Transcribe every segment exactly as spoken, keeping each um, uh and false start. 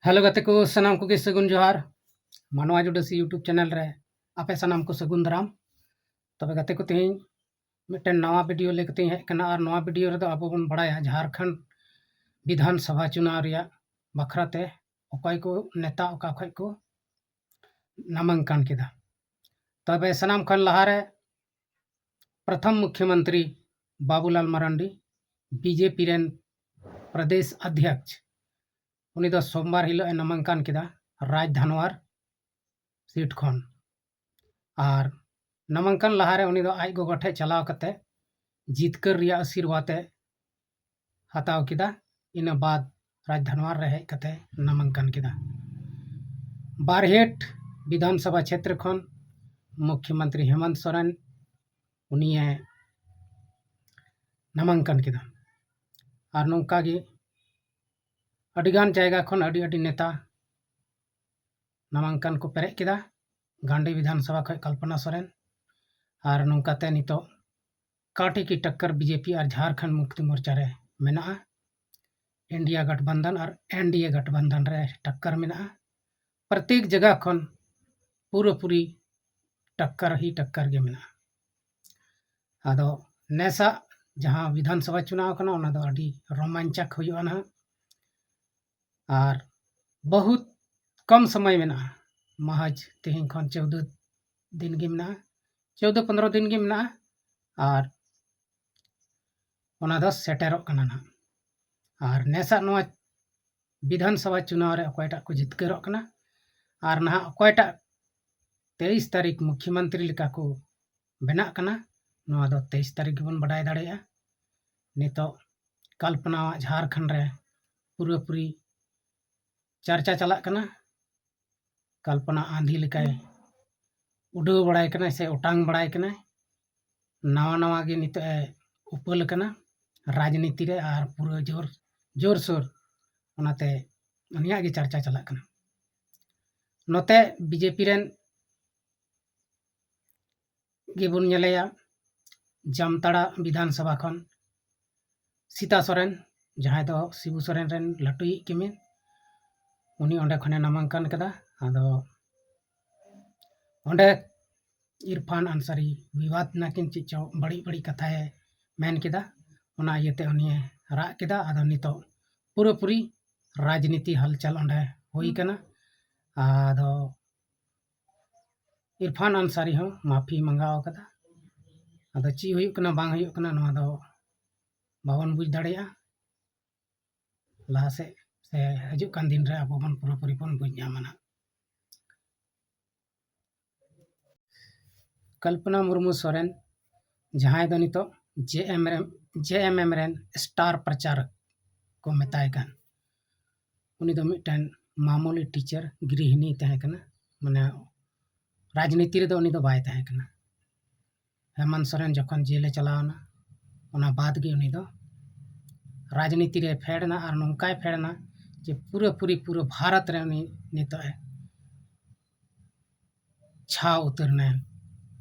Hello ᱜᱟᱛᱮ ᱠᱚ, ᱥᱟᱱᱟᱢ ᱠᱚᱜᱮ ᱥᱟᱹᱜᱩᱱ ᱡᱚᱦᱟᱨ᱾ ᱢᱟᱱᱣᱟ ᱡᱩᱰᱟᱹᱥᱤ YouTube ᱪᱮᱱᱮᱞ ᱨᱮ ᱟᱯᱮ ᱥᱟᱱᱟᱢ ᱠᱚ ᱥᱟᱹᱜᱩᱱ ᱫᱟᱨᱟᱢ᱾ ᱛᱚᱵᱮ ᱜᱟᱛᱮ ᱠᱚ, ᱛᱮᱦᱮᱧ ᱢᱤᱫᱴᱮᱱ ᱱᱟᱣᱟ ᱵᱷᱤᱰᱤᱭᱳ ᱞᱟᱹᱭ ᱠᱟᱛᱮᱧ ᱦᱮᱡ ᱟᱠᱟᱱᱟ, ᱟᱨ ᱱᱚᱣᱟ ᱵᱷᱤᱰᱤᱭᱳ ᱨᱮᱫᱚ ᱟᱵᱚ ᱵᱚᱱ ᱵᱟᱲᱟᱭᱟ ᱡᱷᱟᱲᱠᱷᱚᱸᱰ ᱵᱤᱫᱷᱟᱱ ᱥᱚᱵᱷᱟ ᱪᱩᱱᱟᱣ ᱨᱮᱭᱟᱜ ᱵᱟᱠᱷᱨᱟ ᱛᱮ ᱚᱠᱚᱭ ᱠᱚ ᱱᱮᱛᱟ ᱚᱠᱟ ᱠᱷᱚᱡ ᱠᱚ ᱱᱟᱢᱟᱝᱠᱟᱱ ᱠᱮᱫᱟ᱾ ᱛᱚᱵᱮ ᱥᱟᱱᱟᱢ ᱠᱷᱚᱱ ᱞᱟᱦᱟᱨᱮ ᱯᱨᱚᱛᱷᱚᱢ ᱢᱩᱠᱷᱭᱚᱢᱚᱱᱛᱨᱤ ᱵᱟᱵᱩᱞᱟᱞ ᱢᱟᱨᱟᱱᱰᱤ, ᱵᱤᱡᱮᱯᱤ ᱨᱮᱱ ᱯᱨᱚᱫᱮᱥ ᱚᱫᱷᱭᱚᱠᱥ, ᱩᱱᱤ ᱫᱚ ᱥᱳᱢᱵᱟᱨ ᱦᱤᱞᱳᱜ ᱮ ᱱᱟᱢᱟᱝᱠᱟᱱ ᱠᱮᱫᱟ ᱨᱟᱡᱽ ᱫᱷᱟᱱᱣᱟᱨ ᱥᱤᱴ ᱠᱷᱚᱱ᱾ ᱟᱨ ᱱᱟᱢᱟᱝᱠᱟᱱ ᱞᱟᱦᱟᱨᱮ ᱩᱱᱤ ᱫᱚ ᱟᱡ ᱜᱚᱜᱚ ᱴᱷᱮᱡ ᱪᱟᱞᱟᱣ ᱠᱟᱛᱮ ᱡᱤᱛᱠᱟᱹᱨ ᱨᱮᱭᱟᱜ ᱟᱥᱤᱨᱵᱟᱫᱽ ᱮ ᱦᱟᱛᱟᱣ ᱠᱮᱫᱟ᱾ ᱤᱱᱟᱹ ᱵᱟᱫ ᱨᱟᱡᱽ ᱫᱷᱟᱱᱣᱟᱨ ᱨᱮ ᱦᱮᱡ ᱠᱟᱛᱮ ᱱᱟᱢᱟᱝᱠᱟᱱ ᱠᱮᱫᱟ᱾ ᱵᱟᱨᱦᱮᱴ ᱵᱤᱫᱷᱟᱱ ᱥᱚᱵᱷᱟ ᱪᱷᱮᱛᱨᱚ ᱠᱷᱚᱱ ᱢᱩᱠᱷᱭᱚᱢᱚᱱᱛᱨᱤ ᱦᱮᱢᱚᱱᱛ ᱥᱚᱨᱮᱱ ᱩᱱᱤᱭᱮ ᱱᱟᱢᱟᱝᱠᱟᱱ ᱠᱮᱫᱟ᱾ ᱟᱨ ᱱᱚᱝᱠᱟ ᱜᱮ ᱟᱹᱰᱤᱜᱟᱱ ᱡᱟᱭᱜᱟ ᱠᱷᱚᱱ ᱟᱹᱰᱤ ᱟᱹᱰᱤ ᱱᱮᱛᱟ ᱱᱟᱢᱟᱝᱠᱟᱱ ᱠᱚ ᱯᱮᱨᱮᱡ ᱠᱮᱫᱟ᱾ ᱜᱟᱱᱰᱤ ᱵᱤᱫᱷᱟᱱ ᱥᱚᱵᱷᱟ ᱠᱷᱚᱱ ᱠᱚᱞᱯᱚᱱᱟ ᱥᱚᱨᱮᱱ᱾ ᱟᱨ ᱱᱚᱝᱠᱟᱛᱮ ᱱᱤᱛᱚᱜ ᱠᱟᱴᱤ ᱠᱤ ᱴᱟᱠᱠᱟᱨ ᱵᱤᱡᱮᱯᱤ ᱟᱨ ᱡᱷᱟᱨᱠᱷᱚᱸᱰ ᱢᱩᱠᱛᱤ ᱢᱳᱨᱪᱟ ᱨᱮ ᱢᱮᱱᱟᱜᱼᱟ᱾ ᱤᱱᱰᱤᱭᱟ ᱜᱟᱴᱷᱵᱟᱱᱫᱷᱟᱱ ᱟᱨ ᱮᱱᱰᱤᱭᱮ ᱜᱟᱴᱷᱵᱟᱱᱫᱷᱟᱱ ᱨᱮ ᱴᱟᱠᱠᱟᱨ ᱢᱮᱱᱟᱜᱼᱟ᱾ ᱯᱨᱚᱛᱮᱠ ᱡᱟᱭᱜᱟ ᱠᱷᱚᱱ ᱯᱩᱨᱟᱹᱯᱩᱨᱤ ᱴᱟᱠᱠᱟᱨ ᱦᱤ ᱴᱟᱠᱠᱟᱨ ᱜᱮ ᱢᱮᱱᱟᱜᱼᱟ᱾ ᱟᱫᱚ ᱱᱮᱥᱟᱜ ᱡᱟᱦᱟᱸ ᱵᱤᱫᱷᱟᱱ ᱥᱚᱵᱷᱟ ᱪᱩᱱᱟᱣ ᱠᱟᱱᱟ, ᱚᱱᱟ ᱫᱚ ᱟᱹᱰᱤ ᱨᱳᱢᱟᱧᱪᱚᱠ ᱦᱩᱭᱩᱜᱼᱟ ᱱᱟᱦᱟᱜ᱾ ᱟᱨ ᱵᱚᱦᱩᱛ ᱠᱚᱢ ᱥᱚᱢᱚᱭ ᱢᱮᱱᱟᱜᱼᱟ, ᱢᱟᱦᱟᱡᱽ ᱛᱮᱦᱮᱧ ᱠᱷᱚᱱ ᱪᱳᱫᱽᱫᱚ ᱫᱤᱱ ᱜᱮ ᱢᱮᱱᱟᱜᱼᱟ, ᱪᱳᱫᱽᱫᱚ ᱯᱚᱱᱨᱚ ᱫᱤᱱ ᱜᱮ ᱢᱮᱱᱟᱜᱼᱟ᱾ ᱟᱨ ᱚᱱᱟ ᱫᱚ ᱥᱮᱴᱮᱨᱚᱜ ᱠᱟᱱᱟ ᱱᱟᱦᱟᱜ᱾ ᱟᱨ ᱱᱮᱥᱟᱜ ᱱᱚᱣᱟ ᱵᱤᱫᱷᱟᱱ ᱥᱚᱵᱷᱟ ᱪᱩᱱᱟᱣ ᱨᱮ ᱚᱠᱚᱭᱴᱟᱜ ᱠᱚ ᱡᱤᱛᱠᱟᱹᱨᱚᱜ ᱠᱟᱱᱟ ᱟᱨ ᱱᱟᱦᱟᱜ ᱚᱠᱚᱭᱴᱟᱜ ᱛᱮᱭᱤᱥ ᱛᱟᱹᱨᱤᱠᱷ ᱢᱩᱠᱷᱭᱚᱢᱚᱱᱛᱨᱤ ᱞᱮᱠᱟ ᱠᱚ ᱵᱮᱱᱟᱜ ᱠᱟᱱᱟ, ᱱᱚᱣᱟ ᱫᱚ ᱛᱮᱭᱤᱥ ᱛᱟᱹᱨᱤᱠᱷ ᱜᱮᱵᱚᱱ ᱵᱟᱰᱟᱭ ᱫᱟᱲᱮᱭᱟᱜᱼᱟ᱾ ᱱᱤᱛᱚᱜ ᱠᱚᱞᱯᱚᱱᱟᱣᱟᱜ ᱡᱷᱟᱲᱠᱷᱚᱸᱰ ᱨᱮ ᱯᱩᱨᱟᱹᱯᱩᱨᱤ ᱪᱟᱨᱪᱟ ᱪᱟᱞᱟᱜ ᱠᱟᱱᱟ᱾ ᱠᱚᱞᱯᱚᱱᱟ ᱟᱸᱫᱷᱤ ᱞᱮᱠᱟᱭ ᱩᱰᱟᱹᱣ ᱵᱟᱲᱟᱭ ᱠᱟᱱᱟᱭ ᱥᱮ ᱚᱴᱟᱝ ᱵᱟᱲᱟᱭ ᱠᱟᱱᱟᱭ᱾ ᱱᱟᱣᱟ ᱱᱟᱣᱟ ᱜᱮ ᱱᱤᱛᱚᱜ ᱮ ᱩᱯᱟᱹᱞ ᱟᱠᱟᱱᱟ ᱨᱟᱡᱽᱱᱤᱛᱤ ᱨᱮ, ᱟᱨ ᱯᱩᱨᱟᱹ ᱡᱳᱨ ᱡᱳᱨᱥᱳᱨ ᱚᱱᱟᱛᱮ ᱩᱱᱤᱭᱟᱜ ᱜᱮ ᱪᱟᱨᱪᱟ ᱪᱟᱞᱟᱜ ᱠᱟᱱᱟ᱾ ᱱᱚᱛᱮ ᱵᱤᱡᱮᱯᱤ ᱨᱮᱱ ᱜᱮᱵᱚᱱ ᱧᱮᱞᱮᱭᱟ ᱡᱟᱢᱛᱟᱲᱟ ᱵᱤᱫᱷᱟᱱ ᱥᱚᱵᱷᱟ ᱠᱷᱚᱱ ᱥᱤᱛᱟ ᱥᱚᱨᱮᱱ, ᱡᱟᱦᱟᱸᱭ ᱫᱚ ᱥᱤᱵᱩ ᱥᱚᱨᱮᱱ ᱨᱮᱱ ᱞᱟᱹᱴᱩᱭᱤᱡ ᱠᱤᱢᱤᱱ, ᱩᱱᱤ ᱚᱸᱰᱮ ᱠᱷᱚᱱᱮ ᱱᱟᱢᱟᱝᱠᱟᱱ ᱠᱮᱫᱟ᱾ ᱟᱫᱚ ᱚᱸᱰᱮ ᱤᱨᱯᱷᱟᱱ ᱟᱱᱥᱟᱨᱤ ᱵᱤᱵᱟᱫ ᱱᱟᱠᱤᱱ ᱪᱮᱫ ᱪᱚ ᱵᱟᱹᱲᱤᱡ ᱵᱟᱹᱲᱤᱡ ᱠᱟᱛᱷᱟᱭ ᱢᱮᱱ ᱠᱮᱫᱟ᱾ ᱚᱱᱟ ᱤᱭᱟᱹᱛᱮ ᱩᱱᱤᱭᱮ ᱨᱟᱜ ᱠᱮᱫᱟ᱾ ᱟᱫᱚ ᱱᱤᱛᱚᱜ ᱯᱩᱨᱟᱹᱯᱩᱨᱤ ᱨᱟᱡᱽᱱᱤᱛᱤ ᱦᱟᱞᱪᱟᱞ ᱚᱸᱰᱮ ᱦᱩᱭ ᱠᱟᱱᱟ᱾ ᱟᱫᱚ ᱤᱨᱯᱷᱟᱱ ᱟᱱᱥᱟᱨᱤ ᱦᱚᱸ ᱢᱟᱹᱯᱷᱤ ᱢᱟᱸᱜᱟᱣ ᱟᱠᱟᱫᱟ᱾ ᱟᱫᱚ ᱪᱮᱫ ᱦᱩᱭᱩᱜ ᱠᱟᱱᱟ ᱵᱟᱝ ᱦᱩᱭᱩᱜ ᱠᱟᱱᱟ, ᱱᱚᱣᱟ ᱫᱚ ᱵᱟᱵᱚᱱ ᱵᱩᱡᱽ ᱫᱟᱲᱮᱭᱟᱜᱼᱟ᱾ ᱞᱟᱦᱟ ᱥᱮᱫ ᱥᱮ ᱦᱤᱡᱩᱜ ᱠᱟᱱ ᱫᱤᱱ ᱨᱮ ᱟᱵᱚ ᱵᱚᱱ ᱯᱩᱨᱟᱹᱯᱩᱨᱤ ᱵᱚᱱ ᱵᱩᱡᱽ ᱧᱟᱢᱟ ᱱᱟᱜ᱾ ᱠᱚᱞᱯᱚᱱᱟ ᱢᱩᱨᱢᱩ ᱥᱚᱨᱮᱱ, ᱡᱟᱦᱟᱸᱭ ᱫᱚ ᱱᱤᱛᱚᱜ ᱡᱮ ᱮᱢ ᱨᱮ, ᱡᱮ ᱮᱢ ᱮᱢ ᱨᱮᱱ ᱥᱴᱟᱨ ᱯᱨᱚᱪᱟᱨᱚᱠ ᱠᱚ ᱢᱮᱛᱟᱭ ᱠᱟᱱ, ᱩᱱᱤ ᱫᱚ ᱢᱤᱫᱴᱮᱱ ᱢᱟᱢᱩᱞᱤ ᱴᱤᱪᱟᱨ, ᱜᱨᱤᱦᱤᱱᱤ ᱛᱟᱦᱮᱸ ᱠᱟᱱᱟ᱾ ᱢᱟᱱᱮ ᱨᱟᱡᱽᱱᱤᱛᱤ ᱨᱮᱫᱚ ᱩᱱᱤ ᱫᱚ ᱵᱟᱭ ᱛᱟᱦᱮᱸ ᱠᱟᱱᱟ᱾ ᱦᱮᱢᱟᱱᱛ ᱥᱚᱨᱮᱱ ᱡᱚᱠᱷᱚᱱ ᱡᱮᱞᱮ ᱪᱟᱞᱟᱣ ᱮᱱᱟ, ᱚᱱᱟ ᱵᱟᱫᱽ ᱜᱮ ᱩᱱᱤ ᱫᱚ ᱨᱟᱡᱽᱱᱤᱛᱤ ᱨᱮ ᱯᱷᱮᱰ ᱮᱱᱟ᱾ ᱟᱨ ᱱᱚᱝᱠᱟᱭ ᱯᱷᱮᱰ ᱮᱱᱟ ᱡᱮ ᱯᱩᱨᱟᱹ ᱯᱩᱨᱤ ᱯᱩᱨᱟᱹ ᱵᱷᱟᱨᱚᱛ ᱨᱮ ᱩᱱᱤ ᱱᱤᱛᱚᱜ ᱮ ᱪᱷᱟᱣ ᱩᱛᱟᱹᱨ ᱮᱱᱟᱭ᱾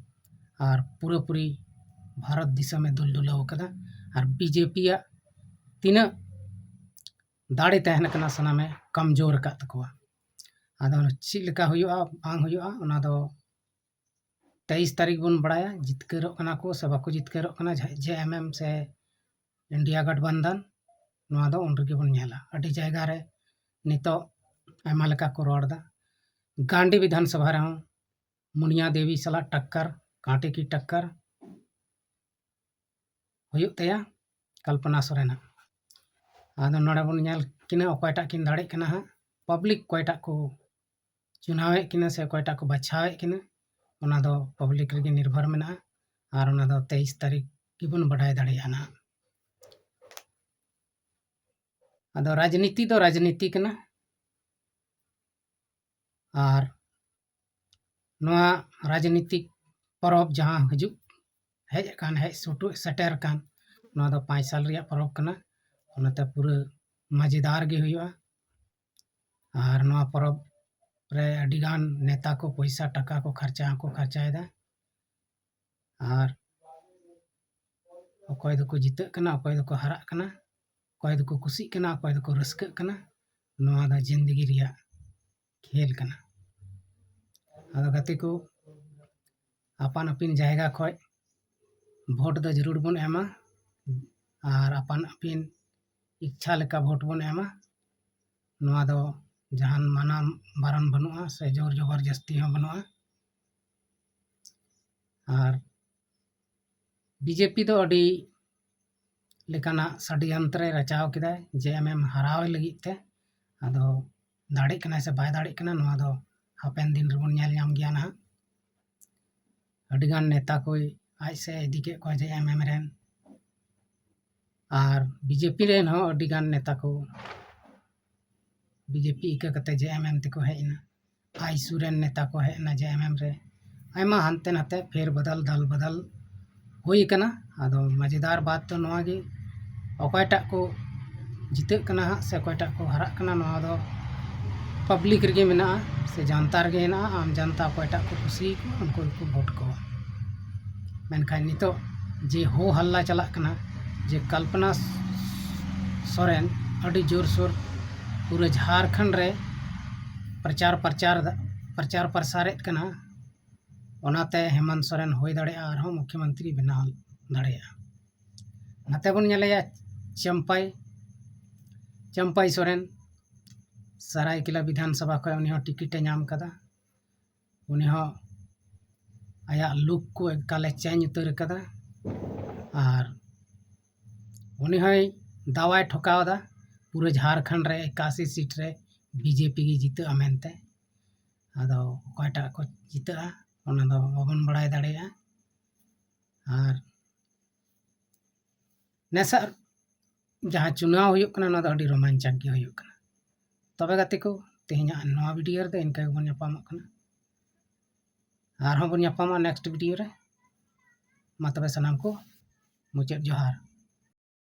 ᱟᱨ ᱯᱩᱨᱟᱹᱯᱩᱨᱤ ᱵᱷᱟᱨᱚᱛ ᱫᱤᱥᱚᱢᱮ ᱫᱩᱞ ᱰᱩᱞᱟᱹᱣ ᱠᱟᱫᱟ᱾ ᱟᱨ ᱵᱤᱡᱮᱯᱤᱭᱟᱜ ᱛᱤᱱᱟᱹᱜ ᱫᱟᱲᱮ ᱛᱟᱦᱮᱱ ᱠᱟᱱᱟ, ᱥᱟᱱᱟᱢᱮ ᱠᱚᱢᱡᱳᱨ ᱟᱠᱟᱫ ᱛᱟᱠᱚᱣᱟ᱾ ᱟᱫᱚ ᱪᱮᱫ ᱞᱮᱠᱟ ᱦᱩᱭᱩᱜᱼᱟ ᱵᱟᱝ ᱦᱩᱭᱩᱜᱼᱟ, ᱚᱱᱟ ᱫᱚ ᱛᱮᱭᱤᱥ ᱛᱟᱹᱨᱤᱠᱷ ᱵᱚᱱ ᱵᱟᱲᱟᱭᱟ, ᱡᱤᱛᱠᱟᱹᱨᱚᱜ ᱠᱟᱱᱟ ᱠᱚ ᱥᱮ ᱵᱟᱠᱚ ᱡᱤᱛᱠᱟᱹᱨᱚᱜ ᱠᱟᱱᱟ, ᱡᱮ ᱮᱢ ᱮᱢ ᱥᱮ ᱤᱱᱰᱤᱭᱟ ᱜᱟᱴᱵᱟᱱᱫᱷᱟᱱ᱾ ᱱᱚᱣᱟ ᱫᱚ ᱩᱱ ᱨᱮᱜᱮ ᱵᱚᱱ ᱧᱮᱞᱟ᱾ ᱟᱹᱰᱤ ᱡᱟᱭᱜᱟ ᱨᱮ ᱱᱤᱛᱚᱜ ᱟᱭᱢᱟ ᱞᱮᱠᱟ ᱠᱚ ᱨᱚᱲ ᱮᱫᱟ᱾ ᱜᱟᱱᱰᱤ ᱵᱤᱫᱷᱟᱱ ᱥᱚᱵᱷᱟ ᱨᱮᱦᱚᱸ ᱢᱩᱱᱤᱭᱟ ᱫᱮᱵᱤ ᱥᱟᱞᱟᱜ ᱴᱟᱠᱠᱟᱨ, ᱠᱟᱸᱴᱮ ᱠᱤ ᱴᱟᱠᱠᱟᱨ ᱦᱩᱭᱩᱜ ᱛᱟᱭᱟ ᱠᱚᱞᱯᱚᱱᱟ ᱥᱚᱨᱮᱱᱟᱜ᱾ ᱟᱫᱚ ᱱᱚᱰᱮ ᱵᱚᱱ ᱧᱮᱞ ᱠᱤᱱᱟ ᱚᱠᱚᱭᱴᱟᱜ ᱠᱤᱱ ᱫᱟᱲᱮᱜ ᱠᱟᱱᱟ ᱦᱟᱸᱜ᱾ ᱯᱟᱵᱽᱞᱤᱠ ᱚᱠᱚᱭᱴᱟᱜ ᱠᱚ ᱪᱩᱱᱟᱣᱮᱫ ᱠᱤᱱᱟ ᱥᱮ ᱚᱠᱚᱭᱴᱟᱜ ᱠᱚ ᱵᱟᱪᱷᱟᱣᱮᱫ ᱠᱤᱱᱟ, ᱚᱱᱟ ᱫᱚ ᱯᱟᱵᱽᱞᱤᱠ ᱨᱮᱜᱮ ᱱᱤᱨᱵᱷᱚᱨ ᱢᱮᱱᱟᱜᱼᱟ᱾ ᱟᱨ ᱚᱱᱟ ᱫᱚ ᱛᱮᱭᱤᱥ ᱛᱟᱹᱨᱤᱠᱷ ᱜᱮᱵᱚᱱ ᱵᱟᱰᱟᱭ ᱫᱟᱲᱮᱭᱟᱜᱼᱟ ᱱᱟᱦᱟᱜ᱾ ᱟᱫᱚ ᱨᱟᱡᱽᱱᱤᱛᱤ ᱫᱚ ᱨᱟᱡᱽᱱᱤᱛᱤ ᱠᱟᱱᱟ᱾ ᱟᱨ ᱱᱚᱣᱟ ᱨᱟᱡᱽᱱᱤᱛᱤᱠ ᱯᱚᱨᱚᱵᱽ ᱡᱟᱦᱟᱸ ᱦᱤᱡᱩᱜ, ᱦᱮᱡ ᱟᱠᱟᱱ, ᱦᱮᱡ ᱥᱩᱴᱩ-, ᱥᱮᱴᱮᱨ ᱟᱠᱟᱱ, ᱱᱚᱣᱟ ᱫᱚ ᱯᱟᱸᱪ ᱥᱟᱞ ᱨᱮᱭᱟᱜ ᱯᱚᱨᱚᱵᱽ ᱠᱟᱱᱟ᱾ ᱚᱱᱟᱛᱮ ᱯᱩᱨᱟᱹ ᱢᱟᱡᱮᱫᱟᱨ ᱜᱮ ᱦᱩᱭᱩᱜᱼᱟ᱾ ᱟᱨ ᱱᱚᱣᱟ ᱯᱚᱨᱚᱵᱽ ᱨᱮ ᱟᱹᱰᱤᱜᱟᱱ ᱱᱮᱛᱟ ᱠᱚ ᱯᱚᱭᱥᱟ ᱴᱟᱠᱟ ᱠᱚ ᱠᱷᱚᱨᱪᱟ ᱦᱚᱸᱠᱚ ᱠᱷᱚᱨᱪᱟᱭᱮᱫᱟ᱾ ᱟᱨ ᱚᱠᱚᱭ ᱫᱚᱠᱚ ᱡᱤᱛᱟᱹᱜ ᱠᱟᱱᱟ, ᱚᱠᱚᱭ ᱫᱚᱠᱚ ᱦᱟᱨᱟᱜ ᱠᱟᱱᱟ, ᱚᱠᱚᱭ ᱫᱚᱠᱚ ᱠᱩᱥᱤᱜ ᱠᱟᱱᱟ, ᱚᱠᱚᱭ ᱫᱚᱠᱚ ᱨᱟᱹᱥᱠᱟᱹᱜ ᱠᱟᱱᱟ, ᱱᱚᱣᱟ ᱫᱚ ᱡᱤᱱᱫᱮᱜᱤ ᱨᱮᱭᱟᱜ ᱠᱷᱮᱞ ᱠᱟᱱᱟ᱾ ᱟᱫᱚ ᱜᱟᱛᱮ ᱠᱚ, ᱟᱯᱟᱱ ᱟᱹᱯᱤᱱ ᱡᱟᱭᱜᱟ ᱠᱷᱚᱱ ᱵᱷᱳᱴ ᱫᱚ ᱡᱟᱹᱨᱩᱲ ᱵᱚᱱ ᱮᱢᱟ, ᱟᱨ ᱟᱯᱟᱱ ᱟᱹᱯᱤᱱ ᱤᱪᱪᱷᱟ ᱞᱮᱠᱟ ᱵᱷᱳᱴ ᱵᱚᱱ ᱮᱢᱟ᱾ ᱱᱚᱣᱟ ᱫᱚ ᱡᱟᱦᱟᱱ ᱢᱟᱱᱟ ᱵᱟᱨᱚᱱ ᱵᱟᱹᱱᱩᱜᱼᱟ ᱥᱮ ᱡᱳᱨ ᱡᱚᱵᱚᱨ ᱡᱟᱹᱥᱛᱤ ᱦᱚᱸ ᱵᱟᱹᱱᱩᱜᱼᱟ᱾ ᱟᱨ ᱵᱤᱡᱮᱯᱤ ᱫᱚ ᱟᱹᱰᱤ ᱞᱮᱠᱟᱱᱟᱜ ᱥᱟᱰᱤᱭᱚᱱᱛᱨᱚᱭ ᱨᱟᱪᱟᱣ ᱠᱮᱫᱟᱭ ᱡᱮ ᱮᱢ ᱮᱢ ᱦᱟᱨᱟᱣ ᱞᱟᱹᱜᱤᱫ ᱛᱮ᱾ ᱟᱫᱚ ᱫᱟᱲᱮᱜ ᱠᱟᱱᱟᱭ ᱥᱮ ᱵᱟᱭ ᱫᱟᱲᱮᱜ ᱠᱟᱱᱟ, ᱱᱚᱣᱟ ᱫᱚ ᱦᱟᱯᱮᱱ ᱫᱤᱱ ᱨᱮᱵᱚᱱ ᱧᱮᱞ ᱧᱟᱢ ᱜᱮᱭᱟ ᱱᱟᱦᱟᱜ᱾ ᱟᱹᱰᱤᱜᱟᱱ ᱱᱮᱛᱟ ᱠᱚᱭ ᱟᱡ ᱥᱮᱫ ᱤᱫᱤ ᱠᱮᱫ ᱠᱚᱣᱟ ᱡᱮ ᱮᱢ ᱮᱢ ᱨᱮᱱ, ᱟᱨ ᱵᱤᱡᱮᱯᱤ ᱨᱮᱱ ᱦᱚᱸ ᱟᱹᱰᱤᱜᱟᱱ ᱱᱮᱛᱟ ᱠᱚ ᱵᱤᱡᱮᱯᱤ ᱤᱠᱟᱹ ᱠᱟᱛᱮ ᱡᱮ ᱮᱢ ᱮᱢ ᱛᱮᱠᱚ ᱦᱮᱡ ᱮᱱᱟ᱾ ᱟᱭᱥᱩ ᱨᱮᱱ ᱱᱮᱛᱟ ᱠᱚ ᱦᱮᱡ ᱮᱱᱟ ᱡᱮ ᱮᱢ ᱮᱢ ᱨᱮ᱾ ᱟᱭᱢᱟ ᱦᱟᱱᱛᱮ ᱱᱟᱛᱮ ᱯᱷᱮᱨ ᱵᱚᱫᱚᱞ ᱫᱟᱞ ᱵᱚᱫᱚᱞ ᱦᱩᱭ ᱟᱠᱟᱱᱟ᱾ ᱟᱫᱚ ᱢᱟᱡᱮᱫᱟᱨ ᱵᱟᱛ ᱫᱚ ᱱᱚᱣᱟ ᱜᱮ, ᱚᱠᱚᱭᱴᱟᱜ ᱠᱚ ᱡᱤᱛᱟᱹᱜ ᱠᱟᱱᱟ ᱦᱟᱸᱜ ᱥᱮ ᱚᱠᱚᱭᱴᱟᱜ ᱠᱚ ᱦᱟᱨᱟᱜ ᱠᱟᱱᱟ, ᱱᱚᱣᱟ ᱫᱚ ᱯᱟᱵᱽᱞᱤᱠ ᱨᱮᱜᱮ ᱢᱮᱱᱟᱜᱼᱟ ᱥᱮ ᱡᱟᱱᱛᱟ ᱨᱮᱜᱮ ᱦᱮᱱᱟᱜᱼᱟ᱾ ᱟᱢ ᱡᱟᱱᱛᱟ ᱚᱠᱚᱭᱴᱟᱜ ᱠᱚ ᱠᱩᱥᱤᱭᱟᱠᱚᱣᱟ, ᱩᱱᱠᱩ ᱜᱮᱠᱚ ᱵᱷᱳᱴ ᱠᱚᱣᱟ᱾ ᱢᱮᱱᱠᱷᱟᱱ ᱱᱤᱛᱚᱜ ᱡᱮ ᱦᱳ ᱦᱟᱞᱞᱟ ᱪᱟᱞᱟᱜ ᱠᱟᱱᱟ ᱡᱮ ᱠᱚᱞᱯᱚᱱᱟ ᱥᱚᱨᱮᱱ ᱟᱹᱰᱤ ᱡᱳᱨᱥᱳᱨ ᱯᱩᱨᱟᱹ ᱡᱷᱟᱲᱠᱷᱚᱸᱰ ᱨᱮ ᱯᱨᱚᱪᱟᱨ ᱯᱨᱚᱪᱟᱨ ᱯᱨᱚᱪᱟᱨ ᱯᱨᱚᱥᱟᱨᱮᱫ ᱠᱟᱱᱟ, ᱚᱱᱟᱛᱮ ᱦᱮᱢᱚᱱᱛ ᱥᱚᱨᱮᱱ ᱦᱩᱭ ᱫᱟᱲᱮᱭᱟᱜᱼᱟ ᱟᱨᱦᱚᱸ ᱢᱩᱠᱷᱭᱚᱢᱚᱱᱛᱨᱤ ᱵᱮᱱᱟᱣ ᱫᱟᱲᱮᱭᱟᱜᱼᱟ᱾ ᱱᱟᱛᱮ ᱵᱚᱱ ᱧᱮᱞᱮᱭᱟ ᱪᱟᱢᱯᱟᱭ, ᱪᱟᱢᱯᱟᱭ ᱥᱚᱨᱮᱱ, ᱥᱟᱨᱟᱭᱠᱮᱞᱟ ᱵᱤᱫᱷᱟᱱ ᱥᱚᱵᱷᱟ ᱠᱷᱚᱱ ᱩᱱᱤ ᱦᱚᱸ ᱴᱤᱠᱤᱴ ᱮ ᱧᱟᱢ ᱠᱟᱫᱟ᱾ ᱩᱱᱤ ᱦᱚᱸ ᱟᱭᱟᱜ ᱞᱩᱠ ᱠᱚ ᱮᱠᱟᱞᱮ ᱪᱮᱧᱡᱽ ᱩᱛᱟᱹᱨ ᱠᱟᱫᱟ᱾ ᱟᱨ ᱩᱱᱤ ᱦᱚᱸᱭ ᱫᱟᱣᱟᱭ ᱴᱷᱚᱠᱟᱣ ᱮᱫᱟ ᱯᱩᱨᱟᱹ ᱡᱷᱟᱲᱠᱷᱚᱸᱰ ᱨᱮ ᱮᱠᱟᱥᱤ ᱥᱤᱴ ᱨᱮ ᱵᱤᱡᱮᱯᱤ ᱜᱮ ᱡᱤᱛᱟᱹᱜᱼᱟ ᱢᱮᱱᱛᱮ᱾ ᱟᱫᱚ ᱚᱠᱚᱭᱴᱟᱜ ᱠᱚ ᱡᱤᱛᱟᱹᱜᱼᱟ, ᱚᱱᱟ ᱫᱚ ᱵᱟᱵᱚᱱ ᱵᱟᱲᱟᱭ ᱫᱟᱲᱮᱭᱟᱜᱼᱟ᱾ ᱟᱨ ᱱᱮᱥᱟᱜ ᱡᱟᱦᱟᱸ ᱪᱩᱱᱟᱣ ᱦᱩᱭᱩᱜ ᱠᱟᱱᱟ, ᱚᱱᱟ ᱫᱚ ᱟᱹᱰᱤ ᱨᱳᱢᱟᱧᱪᱚᱠ ᱜᱮ ᱦᱩᱭᱩᱜ ᱠᱟᱱᱟ᱾ ᱛᱚᱵᱮ ᱜᱟᱛᱮ ᱠᱚ, ᱛᱮᱦᱮᱧᱟᱜ ᱱᱚᱣᱟ ᱵᱷᱤᱰᱤᱭᱳ ᱨᱮᱫᱚ ᱤᱱᱠᱟᱹ ᱜᱮᱵᱚᱱ ᱧᱟᱯᱟᱢᱚᱜ ᱠᱟᱱᱟ᱾ ᱟᱨᱦᱚᱸ ᱵᱚᱱ ᱧᱟᱯᱟᱢᱟ ᱱᱮᱠᱥᱴ ᱵᱷᱤᱰᱤᱭᱳ ᱨᱮ᱾ ᱢᱟ ᱛᱚᱵᱮ ᱥᱟᱱᱟᱢ ᱠᱚ ᱢᱩᱪᱟᱹᱫ ᱡᱚᱦᱟᱨ᱾